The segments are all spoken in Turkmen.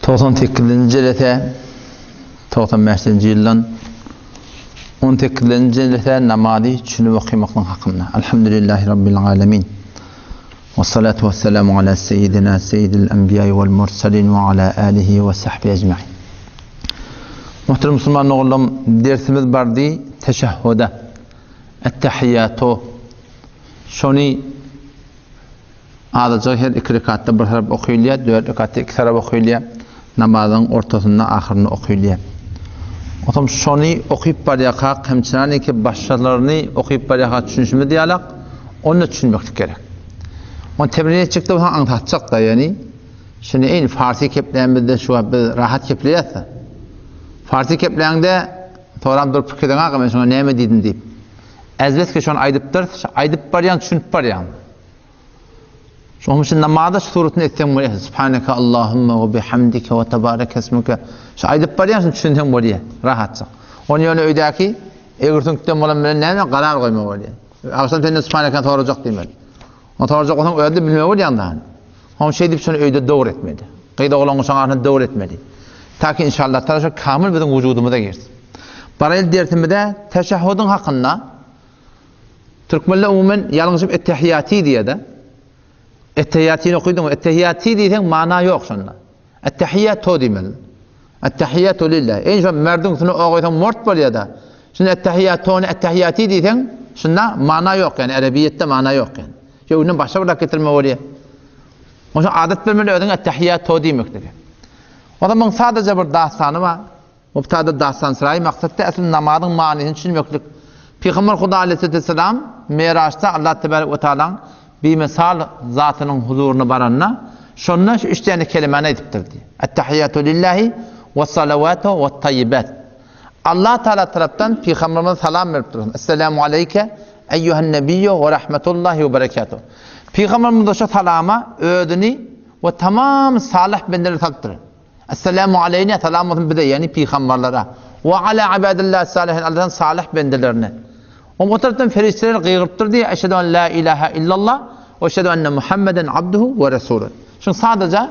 98-nji jelese 95-nji ýyldan 18-nji jelese namazy çünüp okamaklyk hakynda. Elhamdülillahi Rabbil alemin. Ve salatu ve selamu ala seyyidina seyyidil enbiya vel mursalin ve ala alihi ve sahbihi ecmain. Muhterem musulman oğullarım, dersimiz bardy teşehhuda. Ettehiyyatu. Şony Azajyk her iki rekatda bir tarap okylýar, dört rekatda iki tarap okylýar. Namazyň ortasynda, ahyrynda okylýar. Otam şony okyp barýarkak, hemçinaniki başgalaryny okyp barýarkak düşünişimiz ýalak, onda düşünmeklik gerek. Ony temrin etjek-de bolsaň aňsatjak-da, ýagny şuny eýni farsi kepleýänimizde şu wagt biz rahat kepleýäs-de. Farsi kepläňde soram durup pikir edeňok, men şoňa näme diýdim diýip. Ezbeski şony aýdypdyr, aýdyp barýaň, düşünip barýaň. Şonuň üçin namazda şu suratyny etseň bolýar. Subhaneke Allahumma we bihamdike we tabareke ismuke. Şu aýdyp barýaň, şuny düşünseň bolýar, rahatjyk. Ony ýöne öýdäki egri süňkden bolan bilen näme garar goýma bolýar. Agşam senden Subhaneke sorajak diýmeli. Ony sorajak bolsaň özi bilmeli bolýaň da. Oň şeýdip şony öýde dogry etmeli. Gyz oglan şoň arasynda dogry etmeli. Ta ki inşallah taala şu kamil biziň wujudymyza girsin. Baraýyl dersimize teşehhudyň hakynda Türkmenler umumen ýalňyşyp ettehiýati diýýär-de. Ettehiýatini okydyňmy? Ettehiýati diýseň mana ýok şonda. Ettehiýato diýmeli. Ettehiýatu lillah. Eý şo merdiň üstüne o goýsaň mort bolýar-da. Şunda ettehiýatony ettehiýati diýseň şunda mana ýok ýani erebiýetde mana ýok ýani. Ýöne başga bir zat getirme bolýar. Oňa adat bermeli özüň ettehiýato diýmeklige. O zaman sadaja bir dastany bar. Mubtada dassansraý maksatda esli namazyň manysyny düşünmeklik. Pygamber Huda aleýhissalam Miraçda Allah tebarek we taalaň bimesal zatynyň huzuryna baranda, şonda şu üç däne kelemäni aýdypdyr diýýär. Ettehiýatu lillahi wes-salawatu wet-taýýibat. Allah Taala tarapdan Pygamberimize salam berip dursun. Esselamu aleýke eýýuhen nebiyyu we rahmetullahi we berekatuh. Pygamberimiz şu salama özüni we tamam salyh bendeleri salypdyr. Esselamu aleýna, salam bolsun bize, ýagny pygamberlere. We ala ibadillahi salihin, Allah'yň salyh bendelerine. Oň o tarapdan perişdeler gygyrypdyr diýýär, Eşhedü en la ilaha illallah we eşhedü enne Muhammeden abduhu we resuluh. Şuň sadaja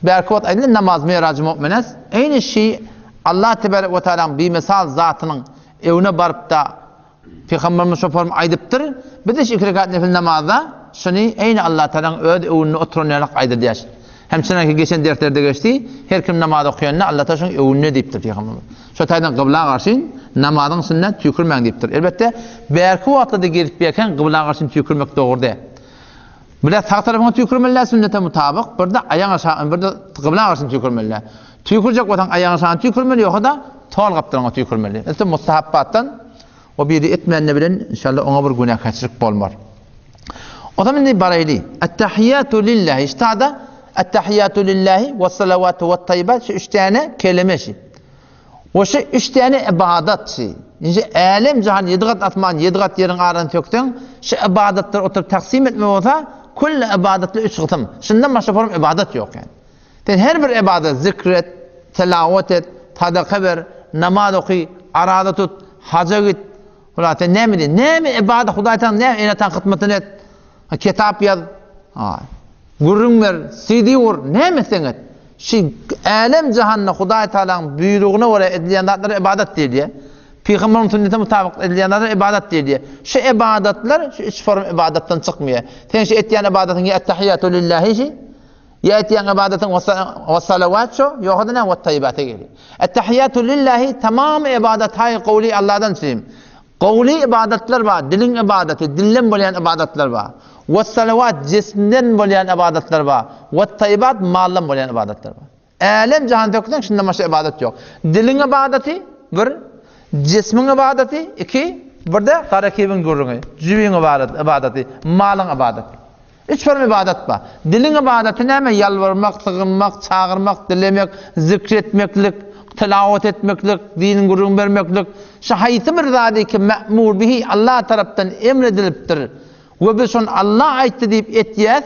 bärki wagt aýdylan namaz mirajy mu'mines, eýni şi Allah tebarek we taalaň bimesal zatynyň öwüne barypda Pygamberimiz şo form aýdypdyr, Biz şu iki rekat nefil namazda şuny eýni Allatagalaň öz öwünde oturan ýalak aýdylýar. Hem çynanki geçen derslerde geçdi, her kim namaz okaýanda Allatagala şoň öwünde diýipdir Pygamberimiz. Şo taýdan gybla garşy namazyň üstünde tüýkürmäň diýipdir. Elbetde, bärki wagtlarda gezip ýörkäň gybla garşy tüýkürmek dogry däl. Birde sag tarapyňa tüýkürmeli däl sünnete mutabyk, birde aýaň aşagyna, birde gybla garşy tüýkürmeli däl. Tüýkürjek bolsaň aýagyň aşagyna tüýkürmeli, ýogsa-da tol gapdalyňa tüýkürmeli. Etse mustahapbatdan o biri etmände bilen inşallah oňa bir günäkärçilik bolmar. O zaman indi baraýly. Ettehiyyatu lillahi. Ştada ettehiyyatu lillahi we salawatu we tayyibat şu üç tane kelime şi. We şu üç tane ibadat şi. Indi älem jahan ýedi gat asman, ýedi gat ýeriň arasyny sökseň, şu ibadatlar oturyp taksim etme bolsa, külli ibadatly üç gysym. Şundan başga form ibadat ýok yani. Sen her bir ybadat zikr et, tilawat et, sadaka ber, namaz oky, araza tut, haja git. Hudaý sen näme diýen? Näme ybadat Hudaý taň näme ene-ataň hyzmatyny et. Ha, kitap ýaz. Ha, gürrüň ber, CD ur, näme etseň et. Şu älem jahanda Hudaý Taalaň buýrugyna görä edilýän zatlara ybadat diýilýär. Pygamberiň sünnetine mutabyk edilýän zatlara ybadat diýilýär. Şu ybadatlar şu üç form ybadatdan çykmaýar. Sen şu etýän ybadatyň ýa ettehiýatu lillahi şi, Ýa etýän ybadatyň we-salawat şo, ýogsa-da näme we-taýýibata gelýär. Et-tahiýýatu lillahi tamam ybadat haý gowly Allahdan üçin. Gowly ybadatlar bar, diliň ybadaty, dilden bolýan ybadatlar bar. We-salawat jismden bolýan ybadatlar bar. We-taýýibat maldan bolýan ybadatlar bar. Älem jahan sökseň şundan başga ybadat ýok. Diliň ybadaty bir, jismiň ybadaty iki, bir-de garakebiň gürrüňi, jübiň ybadaty, malyň ybadaty. Üç form ybadat bar. Diliň ybadaty näme? Ýalbarmak, sygynmak, çagyrmak, dilemek, zikr etmeklik, tilawat etmeklik, diniň gürrüň bermeklik. Şu haýsy bir zady ki me'mur bihi Allah tarapdan emr edilipdir we biz şony Allah aýtdy diýip etýäs,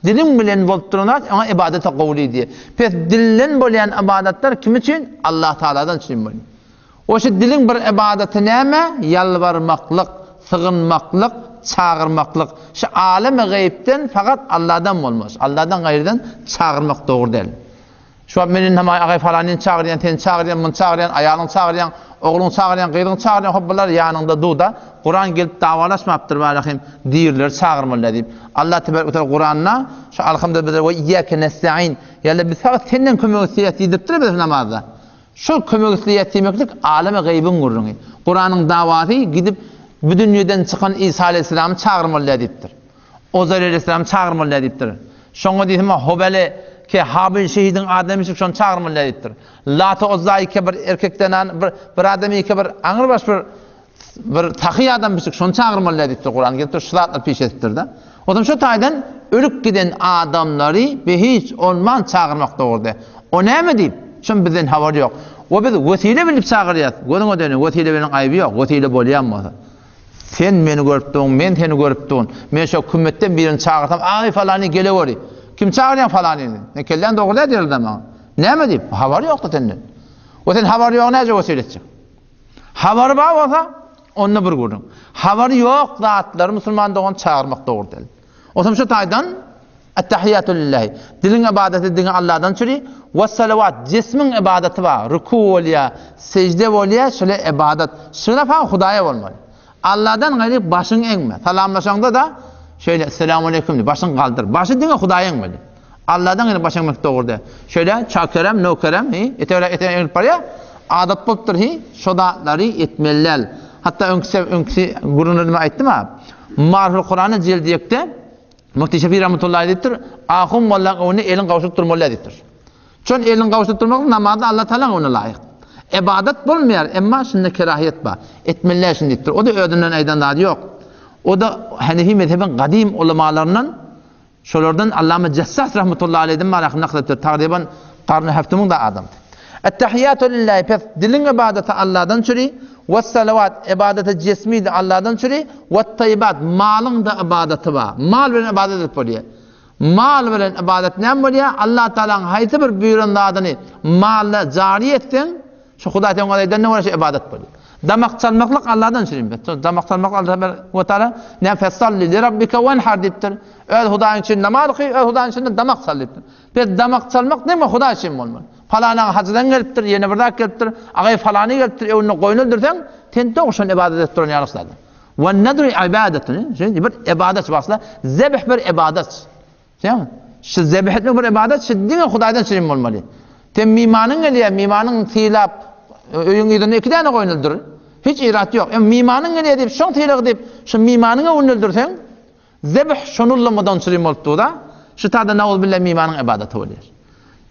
diliň bilen bolup duran zat oňa ibadete gowly diýýär. Pes dilden bolýan ybadatlar kim üçin? Allah Tagaladan üçin bolýar. Oşy diliň bir ybadaty näme? Ýalbarmaklyk, sygynmaklyk, çagyrmaklyk. Şu alemi gaýypdan fakat Allahdan bolmaz. Allahdan gaýrydan çagyrmak dogry däl. Şu wagt men indi agaý falanyny çagyrýan, seni çagyrýan, muny çagyrýan, aýalyňy çagyrýan, ogluňy çagyrýan, gyzyňy çagyrýan, hop bular ýanyňda dur-da, Kuran gelip dawalaşmapdyr bälahim, dirileri çagyrmaly diýip. Allah tebarek we teala Kuranda şu alhamdulillah bize we iyyake nesta'in, ýa-da biz fakat senden kömek isleýäs diýdiripdir biz namazda. Şol kömek isleýäs diýmeklik aleme gaýbyň gürrüňi. Kuranyň dawasy gidip bu dünýeden çykan Isa aleyhissalamy çagyrmaly diýipdir. Ozair aleýhissalamy çagyrmaly däl diýipdir. Şoňa diýsem, Hobele ke Habil şehidiň adamy üçin şony çagyrmaly däl diýipdir. Lata Ozza ike bir erkek zenan, bir bir adam ike bir aňrybaş bir bir sahy adam biçik şony çagyrmaly däl diýipdir. Kuran gelipdir şu zatlar piş edipdir-de. Onsoň şu taýdan ölüp giden adamlary be hiç olman çagyrmak dogry däl. O näme diýip, şoň bizden habary ýok. We biz wesile bilip çagyrýas. Gözüňe döneýin, wesile bilen aýby ýok, wesile bolýan bolsa. Sen meni görüp durun, men seni görüp durun. Men şo kümmetden birini çagyrsam, Aý, falany, geleweri. Kim çagyrýaň falanyny? Sen kelläň dogry däl diýerler maňa. Näme diýip? Habary ýok-da senden. O sen habary ýok näce wesile etjek? Habary bar bolsa, onda bir gürrüň. Habary ýok zatlary musulman dogan çagyrmak dogry däl. Onsoň şu taýdan Ettehiyyatü lillahi. Diliň ybadaty diňe Allahdan çüri. Wessalawat, jismiň ybadaty bar. Ruku bolýar, sejde bolýar, şule ybadat. Şuna fa Hudaýa bolmaly. Allahdan gaýry başyň egme. Salamlaşaňda-da şeýle Esselamu aleýkum diý, başyň galdyr. Başy diňe Hudaýa egmeli. Allahdan gaýry baş egmek dogry däl. Şeýle çakerem, nökerem, hi, etegräk etegräk eglip barýar. Adat bolupdyr, hi, şo zatlary etmeli däl. Hatda öňküsi, öňküsi gürrüňlerinde aýtdym-a. Marful Kurany jildi ýekde Mufti Şefi rahmetullahi diýipdir, ahun mollaň öňünde eliň gowşuryp durmaly däl diýipdir. Çün eliň gowşuryp durmak namazda Allah Taalaň öňünde laýyk. Ybadat bolmaýar, emma şunda kerahiýet bar. Etmeli däl şuny diýipdir. O-da özünden aýdan zady ýok. O-da Hanefi mezhebiň gadym ulamalaryndan Şolardan Allama Jessas rahmetullahi aleýhden baraka nakl edipdir. Tagryban garny häftümiň da adamdy. Ettehiýatu lillahi pes diliň ybadaty Allahdan çüri, wessalawat ybadaty jesmi de Allahdan çüri, wettaýybat malyň da ybadaty bar. Mal bilen ybadat edip bolýar. Mal bilen ybadat näme bolýar? Allah Taalanyň haýsy bir buýran zadyny malda jary etseň, Şu Hudaý sen oňa edenine görä şu ybadat bolýar. Damak çalmaklyk Allahdan üçin. Damak çalmak Allah we Taala ne fesalli li rabbika wenhar diýipdir. Öz Hudaýyň üçin namaz oky, öz Hudaýyň üçin damak çal diýipdir. Pes damak çalmak näme Hudaý üçin bolmaly. Falanaň hajydan gelipdir, ýene bir zat gelipdir, agaý falany gelipdir, öwünde goýun öldürseň, sen dogry şony ybadat edip duran ýaly zat. We nadru ibadatun. Şeýle bir ybadat başla. Zebh bir ybadat. Sen şu zebh etmek bir ibadat, şu diňe Hudaýdan çyrin bolmaly. Sen mimanyň gelýär, mimanyň sylap öýüň ýüzünde iki däne goýun öldür. Hiç irat ýok. Em mimanyň gelýär diýip, şoň sylagy diýip, şu mimanyň öwün öldürseň, zebh şonullamadan çyrin bolup dur-da. Şu tada nauzbillah mimanyň ibadaty bolýar.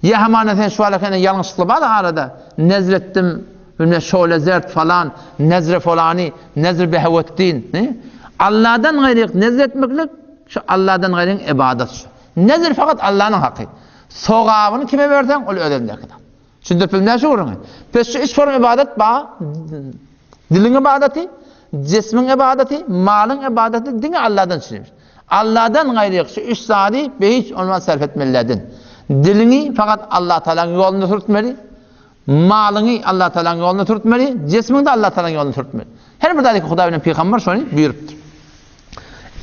Ýa hamana sen şu alakany ýalňyşlykly bar arada nezr etdim, bilmem şole zert falan, nezre folany, nezr behewetdin. Allahdan gaýry nezr etmeklik şu Allahdan gaýryň ibadat şu. Nezr fakat Allahnyň haky. Sogabyny kime berseň, ol öz elindäki zat. Düşündirip bildim şu gürrüňi. Pes şu üç form ibadat ba, diliň ibadaty, jismiň ibadaty, malyň ibadaty diňe Allahdan üçinmiş. Allahdan gaýry şu üç zady behiç ondan sarf etmelilerden. Diliňi fakat Allah Taalanyň ýolunda sürtmeli. Malyňy Allah Taalanyň ýolunda sürtmeli, jismiňi de Allah Taalanyň ýolunda sürtmeli. Her bir zady Hudaý bilen pygamber şony buýrupdyr.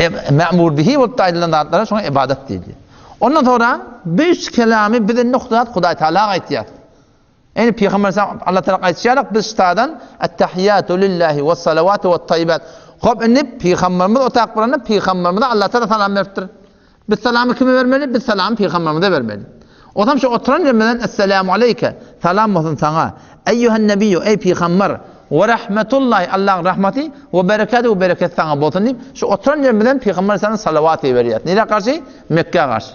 E, Ma'mur bihi bolup aýdylan zatlara şoňa ibadat diýilýär. Ondan sonra bu üç kelamy biz indi Hudaý Hudaý Taala aýtýar. Ýani Pygamber Allah Taala aýtýar, biz ştadan at-tahiyyatu lillahi was-salawatu wat-tayyibat. Hop indi Pygamberimiz otak baranda Pygamberimize Allah Taala salam beripdir. Biz salamy kime bermeli? Biz salamy Pygamberimize bermeli. Otam şu oturan ýerimizden Esselamu aleyke, salam bolsun saňa. Eýýuhen nebiyyu, eý pygamber, we rahmetullahi, Allahyň rahmaty we bereketi we bereketi saňa bolsun diýip, şu oturan ýerimizden pygamber sana salawat iberýär. Nirä garşy? Mekgä garşy.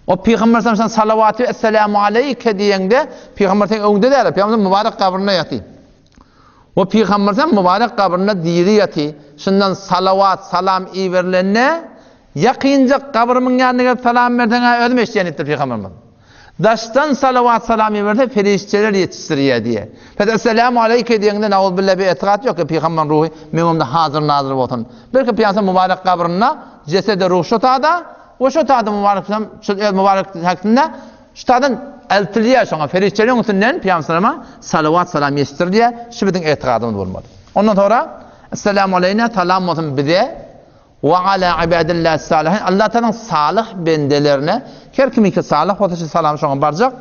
O pygamber sana salawaty Esselamu aleyke diýende, pygamber seň öňüňde däl, pygamber mübarek gabrynda ýatyr. We pygamber sen mübarek gabrynda diri ýatyr. Şundan salawat, salam iberilende, Ýakynjak gabrymyň ýanyna gelip salam berseň-ä özüm eşidýän diýipdir pygamberimiz. Daşdan salawat salam iberse perişdeler ýetişdirýär diýýär. Pes Esselamu aleýke diýeňde nauzubilla bir etikat ýok ki pygamberiň ruhy meň öňümde hazyr-nazyr bolsun. Belki pygamber mübarek gabrynda jesedi ruh şo tada we şo tada mübarek şu öz mübarek häkisinde şu tadan eltilýär şoňa perişdeleriň üstünden pygamber salama salawat salam ýetişdirilýär. Şu biziň etikadymyz bolmaly. Ondan sonra Esselamu aleýna salam bolsun bize Wa ala ibadillahis salihin, Allah Tagalaň salyh bendelerine, her kimiki salyh bolsa şu salam şoňa barjak.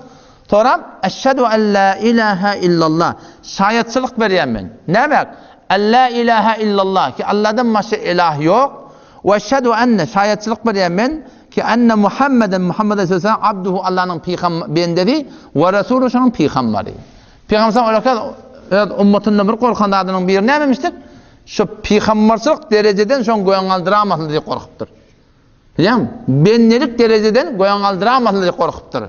Soram, Eşhedü en la ilahe illallah. Şaýatçylyk berýän men. Näme? En la ilahe illallah, ki Allahdan başga ilah ýok. We eşhedü enne, şaýatçylyk berýän men, ki enne Muhammeden, Muhammed aleyhisselam abduhu, Allahnyň pygam bendesi, we resuluhu, şonuň pygambary. Pygamber sallallahu öz ummatyndan bir gorkan zadynyň biri nämemişdir? Şu pygamberçilik derejeden şoň göň galdyramasyn diýip gorkupdyr. Bilýäňmi? Bendelik derejeden göň galdyramasyn diýip gorkupdyr.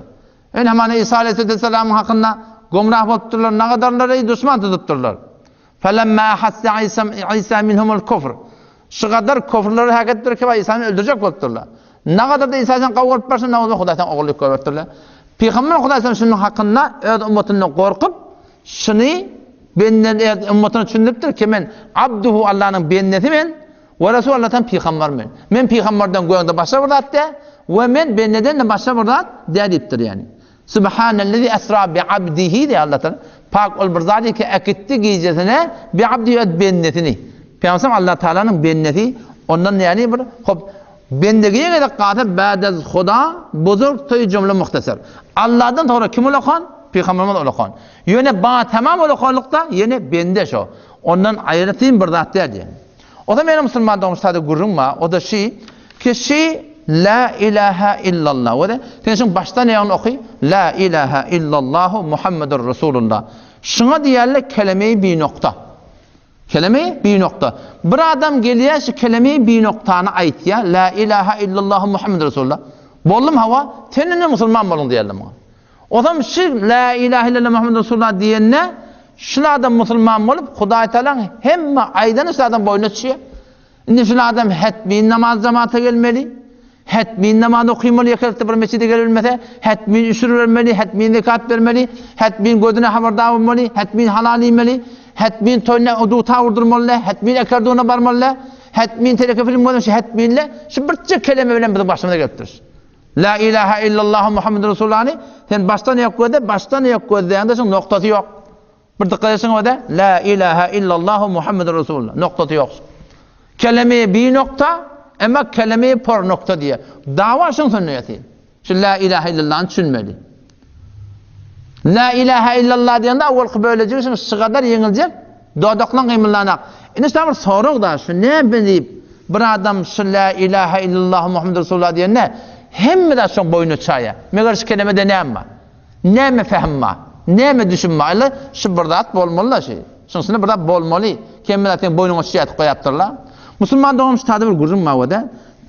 Ine mana Isa aleyhisselamyň hakynda gomrah bolupdyrlar, nagadarlary duşman tutupdyrlar. Felemma ahassa Isa Isa minhumul kufr. Şu gadar kufrlary hak etdir ki Isany öldürjek bolupdyrlar. Nagadar da Isa sen gawy bolup barşyn, nagada Hudaý sen ogullyk görüpdirler. Pygamber Hudaý sen şunuň hakynda öz ummatyndan gorkup, şuny benden öz ummatyna düşündiripdir ki men abduhu Allanyň bendesi men we Resul Allahdan pygamber men. Men pygamberden göňde başga bir zat dä we men bendeden de başga bir zat dä diýipdir ýani. Subhanellezi esra bi abdihi diýýär Allah Taala. Pak ol bir zat ki äkitdi gijesine bi abdihi öz bendesini. Pygamber Allah Taalanyň bendesi ondan ýani bir hop bendegiye gerek galsa ba'dez Huda buzurg toý jümle muhtasar. Allahdan sonra kim ulakan? Pygamberimiz ulakan. Ýöne ba tamam ulakanlykda ýene bende şo. Ondan aýratyn bir zat däl diýen. O da meniň musulman dogan sada gürrüň bar. O da şi, ki şi La ilaha illallah. O da sen şuň başdan aýagyny oky. La ilaha illallahu Muhammedur Rasulullah. Şuňa diýerler keleme-i bi nokta. Keleme-i bi nokta. Bir adam gelýär şu keleme-i bi noktany aýtýar. La ilaha illallahu Muhammedur Rasulullah. Boldum hawa, sen indi musulman bolduň diýerler muňa. Ozam şu La ilahe illallah Muhammed Resulullah diýende şul adam musulman bolup Hudaý Tagalaň hemme aýdany şul adam boýnuna düşýär. Indi şul adam hetmin namaz jamaata gelmeli. Hetmin namaz okymaly ýekelikde bir mesjide gelip bilmese, hetmin üşür bermeli, hetmin zekat bermeli, hetmin gözüne habardar bolmaly, hetmin halal iýmeli, hetmin toýuna duta urdurmaly, hetmin ekerduna barmaly, hetmin teleke film görmeli, şu hetminle şu birje keleme bilen biziň başymyza gelipdir. La ilahe illallah Muhammed Resulullahny sen başdan aýak gözle, başdan aýak gözleýäňde şuň noktasy ýok. Bir dykgat etseň o-da La ilahe illallah Muhammed Resulullah noktasy ýok. Keleme bir nokta, emma keleme por nokta diýe. Dawa şuň sonunda ýatyr. Şu la ilahe illallahny düşünmeli. La ilahe illallah diýende awalky bölejigi şuň şu gadar ýeňiljek Dodaklaň gymyldanak. Indi şuna bir sorag da, şu näme diýip bir adam şu la ilahe illallah Muhammed Resulullah diýende hemme zat şoň boýnuna çaýa. Meger şu kelemede näme bar? Näme fähm bar? Näme düşünme bar? Illa şu bir zat bolmaly da şu. Şuň içinde bir zat bolmaly. Hemme zat seň boýnuňa çyýatyp goýapdyrlar. Musulman doganym şu taýda bir gürrüň bar wada.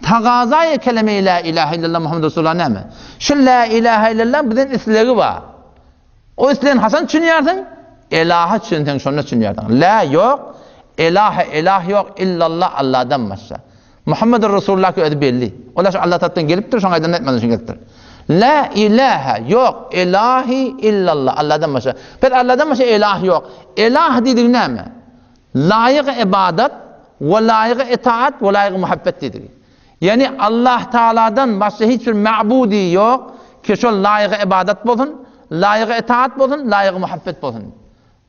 Tagazaýy keleme la ilahe illallah Muhammed Resulullah näme? Şu la ilahe illallah bizden islegi bar. O isleýän haçan düşünýärsiň? Elaha düşünseň şonda düşünýärsiň. La ýok, elahe elah ýok illallah Allahdan başga. Muhammedur Resulullah ki özi belli. Olar şu Allah tarapdan gelipdir, şoň aýdanyny aýtmadan üçin gelipdir. La ilahe ýok, elahi illallah Allahdan başga. Pes Allahdan başga elah ýok. Elah diýdigi näme? Laýyk ibadat we laýyk itaat we laýyk muhabbet diýdigi. Ýagny Allah Tagaladan başga hiç bir ma'budy ýok ki şol laýygy ybadat bolsun, laýygy itaat bolsun, laýygy muhabbet bolsun.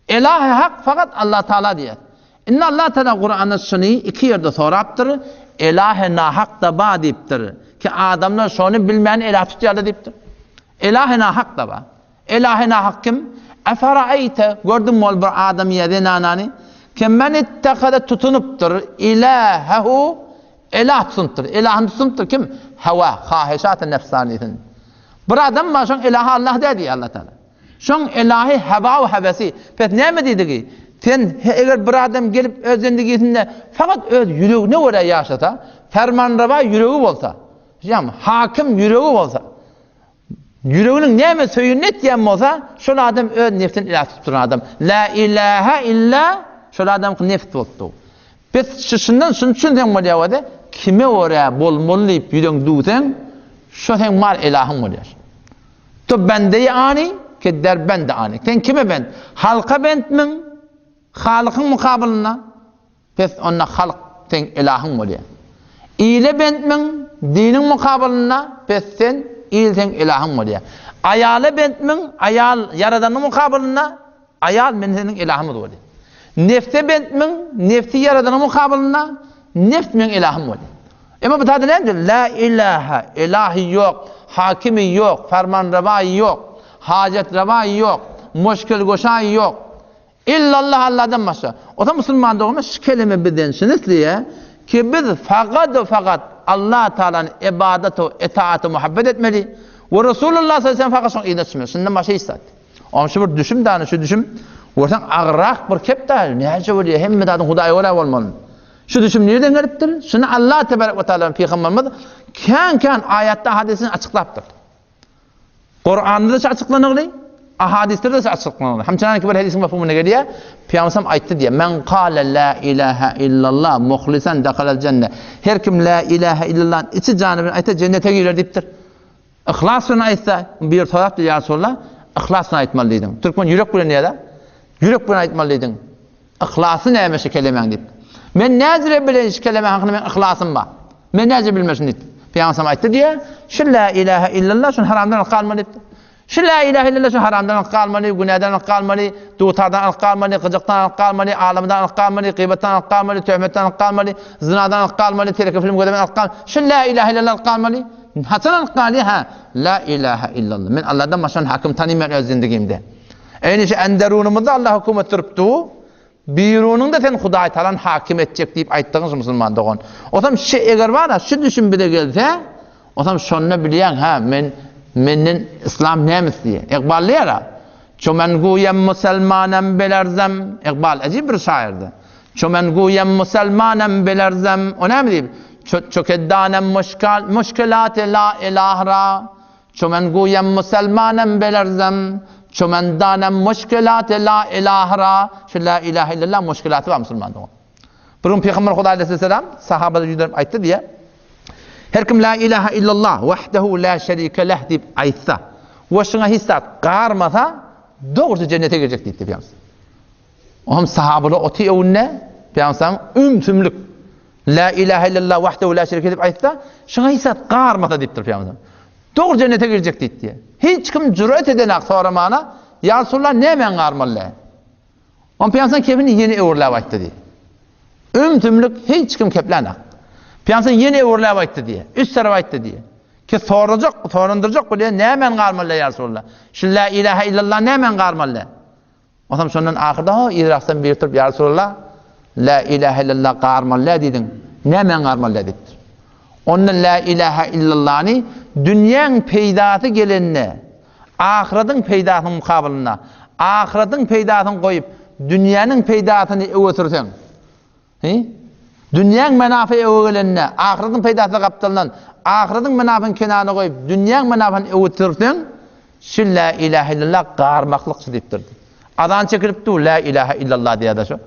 Elahy hak fakat Allah Tagala diýýär. Indi Allah Tagala Kuranda şuny iki ýerde sorapdyr, Elahy nahak da ba diýipdir. Ki adamlar şony bilmän elah tutýarlar diýipdir. Elahy nahak da ba. Elahy nahak kim? Eferaeyte, gördüňmi ol bir adamy ýa zenanany? Ki men ittehade tutunypdyr ilahehu Elah tutunypdyr. Elahyny tutunypdyr kim? Hawa, haheşat-y nefsanisin. Bir adam bar, şoň elahy Allah däl diýýär Allah Taala. Şoň elahy hawa we hewesi. Pes näme diýdigi? Sen eger bir adam gelip öz zendigisinde fakat öz ýüregine görä ýaşasa, fermanraba ýüregi bolsa, ýa hakim ýüregi bolsa, Ýüreginiň näme söýenini etýän bolsa, şol adam öz nefsini ilah tutup duran adam. La ilaha illa şol adamky nefs bolupdy. Biz şu şundan şuny düşünseň bolýar wada, kime görä bolmaly diýip ýüregiň düwseň, şo seň mal ilahyň bolýar. Tu bendeyi ani ki der bende ani. Sen kime bent? Halka bentmiň? Halykyň mukabylynda? Pes onda halk seň ilahyň bolýar. Ile bentmiň diniň mukabylynda pes sen il seň ilahyň bolýar. Aýala bentmiň aýal ýaradanyň mukabylynda aýal men seniň ilahymyz bolýar. Nefse bentmiň nefsi ýaradanyň mukabylynda nefs meň ilahym bolýar. Emma bu taýda näme diýýär? La ilaha, ilahi ýok, hakimi ýok, fermanrewaýy ýok. Hajat rewa ýok. Muşkil guşa ýok. Illallah Allahdan başga. Ozan musulman doganlar şu kelime bizden şuny isleýär ki biz fakat we fakat Allah Taalany ibadat we itaat we muhabbet etmeli we Resulullah sallallahu aleyhi ve sellem fakat şoň yzyna düşmeli. Şundan başga hiç zat. Oňa şu bir düşüm dany şu düşüm görseň agyrrak bir kep da näçe bolýar hemme zadyň Hudaýa görä bolmaly. Şu düşüm nireden gelipdir? Şuny Allah tebarek we taala pygamberimiz kän-kän aýatda hadysynda açyklapdyr. Kuranda-da açyklanyldy, ahadisde-de açyklanyldy. Hemçenäki bir hadisiň mefhumyna gelýär. Pygamberimiz aýtdy diýär: "Men kâle la ilaha illallah muhlisan dakhalal jenne." Her kim la ilaha illallah içi jany bilen aýtsa jennete girer diýipdir. Yhlas bilen aýtsa, bir sorapdy ýa Resulallah, yhlas bilen aýtmaly diýdiň. Türkmen ýürek bilen diýýär-de. Ýürek bilen aýtmaly diýdiň. Yhlasy näme şu kelemäň diýip. Men näzire bileýin şu keleme hakynda meň yhlasym bar. Men näzire bilmesin diýip. Pygamberimiz aýtdy diýýär, şu la ilaha illallah şun haramdan alyp galmaly diýip. Şu la ilaha illallah şun haramdan alyp galmaly, günäden alyp galmaly, dutardan alyp galmaly, gyjykdan alyp galmaly, alamadan alyp galmaly, gybatdan alyp galmaly, töhmetden alyp galmaly, zynadan alyp galmaly, teleke film gözlemeden alyp galmaly. Şu la ilaha illallah alyp galmaly. Haçan alyp galýar? Ha, la ilaha illallah. Men Allahdan başgany hakim tanymaýan öz zindigimde. Eýni şu enderunymyzda Allah höküm etdirip dur. Birunyňda sen Hudaý talan hakim etjek diýip aýtdygyň şu musulman dogan. Osam şu eger bar, şu düşün bize gelse, osam şonda bilýän, ha men menden islam näme isleýär? Iqbal diýär. Ço men guýem musulmanem bilerzem. Iqbal ajib bir şairdi. Ço men guýem musulmanem bilerzem. O näme diýip? Ço ço keddanem muşkal muşkilat la ilahra. Ço men guýem musulmanem bilerzem. Ço men danem muşkilat la ilahra. Şu la ilahe illallah muşkilaty bar musulman dogan. Bir gün Pygamber Hudaý aleyhisselam sahabalara ýüzlenip aýtdy diýe. Her kim la ilaha illallah wahdehu la şerike leh diýip aýtsa we şuňa hiç zat garmasa, dogrusy jennete girjek diýipdi Pygamber. Ohm sahabalar oty öwünde Pygamber ümsümlik La ilahe illallah wahdehu la şerike diýip aýtsa, şuňa hiç zat garmasa diýipdir Pygamber. Dogry jennete girjek diýipdi. Hiç kim jüret edenak soramana, Ýa Resulallah nämäň garmaly? Oň Pygamber kepini ýene öwürläp aýtdy diýip. Ümsümlik hiç kim keplänak. Pygamber ýene öwürläp aýtdy diýip. Üç tarap aýtdy diýip. Ki sorajak, sorandyrjak bolýar, nämäň garmaly ýa Resulallah? Şu la ilaha illallah nämäň garmaly? Onsoň şondan ahyrda ho yzrakdan biri turup, Ýa Resulallah, La ilahe illallah garmaly dä diýdiň. Nämäň garmaly dä diýipdir. Onda La ilahe illallany dünýäň peýdasy gelende, ahyradyň peýdasynyň mukabylynda, ahyradyň peýdasyny goýup, dünýäniň peýdasyny öňe sürseň, Hi? Dünýäň menafy öwe gelende, ahyratyň peýdasy gapdalyndan, ahyratyň menafyny kenara goýup, dünýäň menafyny öwe sürseň, şu lä ilähe illallah garmaklykçy diýipdir. Azan çekilip dur, lä ilähe illallah diýýär-de şo.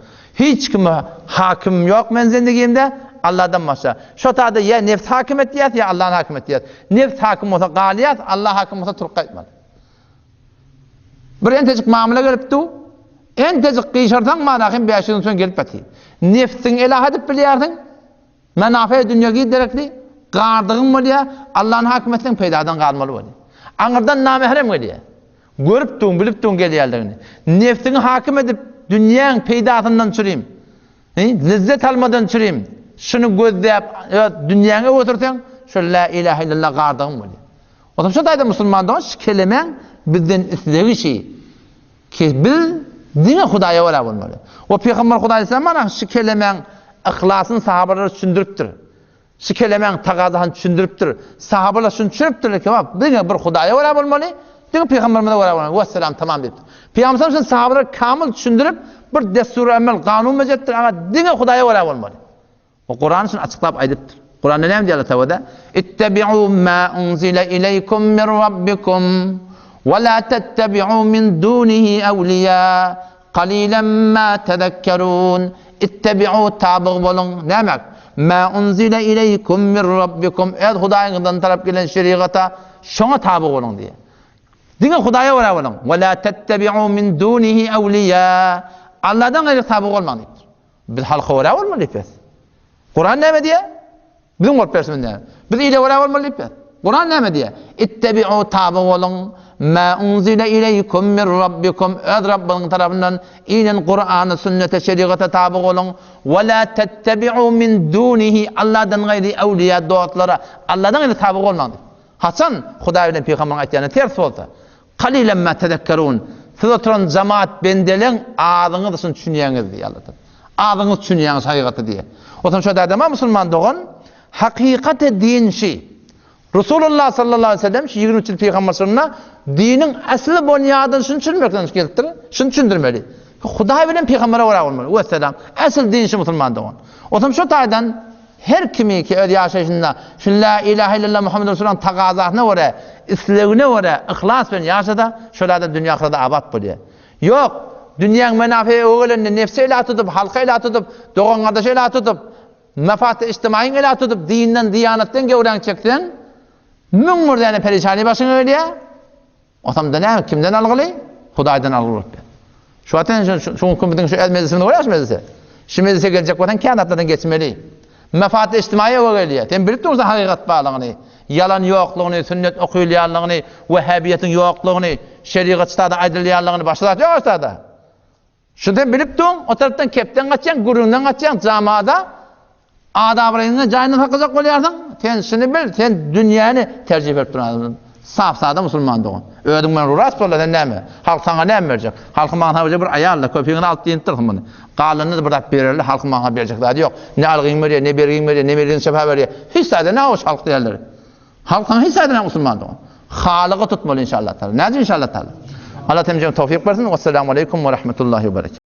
Hiç kime hakimim ýok men zindigimde, Allahdan başga. Şo taýda ýa nefs hakim etýäs, ýa Allahny hakim etýäs. Nefs hakim bolsa galýas, Allah hakim bolsa turup gaýtmaly. Bir entejik mamla gelip dur. Entejik gyşarsaň mana hem 500 soň gelip baty. Nefsiň elah edip bilýärsiň. Menafä dünýä giderekli gardygyň bolýar. Allah'ın hakim etseň peýdadan galmaly bolýar. Aňyrdan namährem gelýär. Görüp duň, bilip duň gelýärligini. Nefsiňi hakim edip dünýäň peýdasyndan çürim. Lezzet almadan çürim. Şuny gözläp öz dünýäňe götürseň, şu la ilaha illallah gardygyň bolýar. Onsoň şu taýda musulman dogan şu kelemäň bizden islegi şi ki biz diňe Hudaýa görä bolmaly. We Pygamber Hudaý aleyhisselam mana şu kelemäň yhlasyny sahabalara düşündiripdir. Şu kelemäň tagazasyny düşündiripdir. Sahabalar şuny düşünipdirler ki, bak diňe bir Hudaýa görä bolmaly, diňe Pygamberimize görä bolmaly. Wesselam tamam diýipdir. Pygamber şuny sahabalara kamyl düşündirip bir dessur emel kanun bejeripdir. Aga diňe Hudaýa görä bolmaly. O Kur'an şuny açyklap aýdypdyr. Kur'anda näme diýýär Allah Taala? Ittabi'u ma unzila ileýkum min rabbikum we la tattabi'u min dunihi awliya qalilan ma tazakkarun. Ittabi'u tabyg boluň. Näme? Ma unzila ileýkum min rabbikum. Öz Hudaýyňyzdan tarap gelen şerigata şoňa tabyg boluň diýýär. Diňe Hudaýa görä boluň. We la tattabi'u min dunihi awliya. Allahdan gaýry tabyg bolmaň diýipdir. Biz halka görä bolmaly diýipdir. Kuran näme diýýär? Biziň bolup berşimiz näme? Biz ile görä bolmaly diýipdir. Kuran näme diýýär? Ittebi'u taby boluň ma unzile ileýkum min rabbikum öz Rabbyňyň tarapyndan inen Kurany, sünnete, şerigata taby boluň. We la tettebi'u min dunihi Allahdan gaýry awliýa dostlara Allahdan gaýry taby bolmaň diýip. Haçan Hudaý bilen pygamberiň aýtýany ters bolsa? Kalilen ma tezekkerun. Siz oturan jamaat bendeleň azyňyz şuny düşünýäňiz diýýär Allah Taala. Azyňyz düşünýäňiz hakykaty diýýär. Otam şo dädema musulman dogan hakykaty din şi. Resulullah sallallahu aleyhi ve sellem şu 23 ýyl pygamberçiliginde diniň asly bonýadyny şuny düşünmekden gelipdir. Şuny düşündirmeli. Hudaý bilen pygambere görä bolmaly. Wesselam. Asyl din şu musulman dogan. Otam şu taýdan Her kimi ki öz ýaşaýşynda şu La ilahe illallah Muhammedur Resulullahyň tagazasyna görä, islegine görä yhlas bilen ýaşasa, şol adam dünýe ahyrada abat bolýar. Ýok, dünýäň menafeýi öe gelende nebse ela tutup, halka ela tutup, dogan-gardaşa ela tutup, mefat-y ijtimaýyň ela tutup, dinden, diýanatdan gewräňi çekseň, 1001 däne perişany başyňa gelýär. Otamda näme, kimden algyly? Hudaýdan algyly bolup ber. Şu wagt sen şu şu günki biziň şu öz mejlisimizi görýäňmi şu mejlisi? Şu mejlise geljek bolsaň kän zatlardan geçmeli. Mefat içtimaýa we gelýär. Sen bilip dursaň hakykat barlygyny, ýalan ýoklugyny, sünnet okylýanlygyny, wehhabiýetiň ýoklugyny, şerigat ştada aýdylýanlygyny, başga zat ýok ştada. Şuny sen bilip duň, o tarapdan kepden gaçýaň, gürrüňden gaçýaň, jamada adabraýyňy jaýynda saklajak bolýarsyň. Sen şuny bil, sen dünýäni terjih berip duran adamsyň. Sap-sada musulman dogan. Özüň bilen rast bol-da, sen näme? Halk saňa näme berjek? Halkyň maňa berjek bir aýal-da, köpiňizi alyp diýinip dursuň muny. Galanyny-da bir zat bererli, halkyň maňa berjek zady ýok. Ne algyň berýär, ne bergiň berýär, ne melgiň şepa berýär. Hiç zada näme hoş halk diýerler. Halk saňa hiç zady musulman dogan. Halygy tutmaly inşallah taala. Näce inşallah taala. Allah temizem towfik bersin. Wesselamu aleýkum we rahmetullahi we berekat.